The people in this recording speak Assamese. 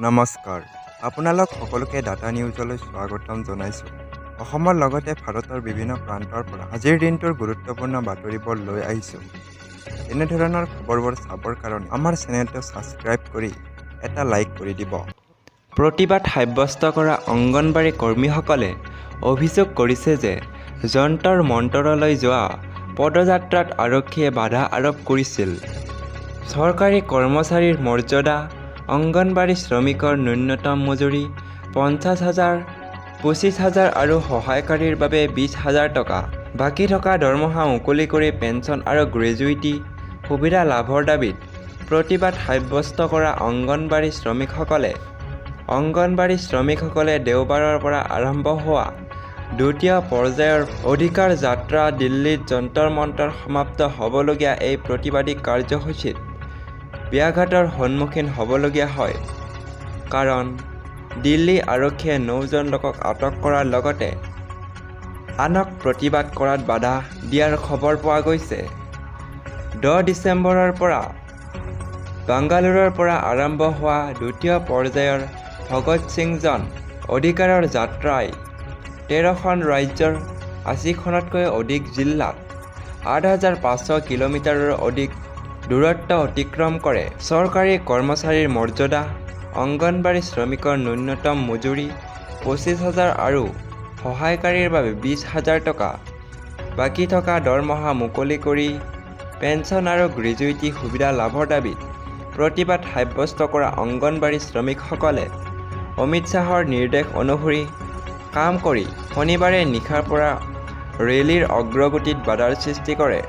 নমস্কাৰ, আপোনালোক সকলোকে ডাটা নিউজলৈ স্বাগতম জনাইছোঁ। অসমৰ লগতে ভাৰতৰ বিভিন্ন প্ৰান্তৰ পৰা আজিৰ দিনটোৰ গুৰুত্বপূৰ্ণ বাতৰিবোৰ লৈ আহিছোঁ। এনেধৰণৰ খবৰবোৰ চাবৰ কাৰণে আমাৰ চেনেলটো ছাবস্ক্ৰাইব কৰি এটা লাইক কৰি দিব। প্ৰতিবাদ সাব্যস্ত কৰা অংগনবাড়ী কৰ্মীসকলে অভিযোগ কৰিছে যে যন্তৰ মন্তৰলৈ যোৱা পদযাত্ৰাত আৰক্ষীয়ে বাধা আৰোপ কৰিছিল। চৰকাৰী কৰ্মচাৰীৰ মৰ্যাদা, অংগনবাড়ী শ্ৰমিকৰ ন্যূনতম মজুৰি 50 হাজাৰ, 25 হাজাৰ আৰু সহায়কাৰীৰ বাবে 20 হাজাৰ টকা, বাকী থকা দৰমহা মুকলি কৰি পেঞ্চন আৰু গ্ৰেজুইটি সুবিধা লাভৰ দাবীত প্ৰতিবাদ সাব্যস্ত কৰা অংগনবাড়ী শ্ৰমিকসকলে। অংগনবাড়ী শ্ৰমিকসকলে দেওবাৰৰ পৰা আৰম্ভ হোৱা দ্বিতীয় পৰ্যায়ৰ অধিকাৰ যাত্ৰা দিল্লীৰ যন্তৰ মন্তৰত সমাপ্ত হ'বলগীয়া এই প্ৰতিবাদী কাৰ্যসূচীত ব্যাঘাতৰ সন্মুখীন হ'বলগীয়া হয়। কাৰণ দিল্লী আৰক্ষীয়ে নজন লোকক আটক কৰাৰ লগতে আনক প্ৰতিবাদ কৰাত বাধা দিয়াৰ খবৰ পোৱা গৈছে। 10 ডিচেম্বৰৰ পৰা বাংগালুৰুৰ পৰা আৰম্ভ হোৱা দ্বিতীয় পৰ্যায়ৰ ভগত সিং জন অধিকাৰৰ যাত্ৰাই 13খন ৰাজ্যৰ 80খনতকৈ অধিক জিলাত 8500 কিলোমিটাৰৰো অধিক দূৰত্ব অতিক্ৰম কৰে। চৰকাৰী কৰ্মচাৰীৰ মৰ্যাদা, অংগনবাড়ী শ্ৰমিকৰ ন্যূনতম মজুৰি 25 হাজাৰ আৰু সহায়কাৰীৰ বাবে 20 হাজাৰ টকা, বাকী থকা দৰমহা মুকলি কৰি পেঞ্চন আৰু গ্ৰেজুইটি সুবিধা লাভৰ দাবীত প্ৰতিবাদ সাব্যস্ত কৰা অংগনবাড়ী শ্ৰমিকসকলে অমিত শ্বাহৰ নিৰ্দেশ অনুসৰি কাম কৰি শনিবাৰে নিশাৰ পৰা ৰেলীৰ অগ্ৰগতিত বাধাৰ সৃষ্টি কৰে।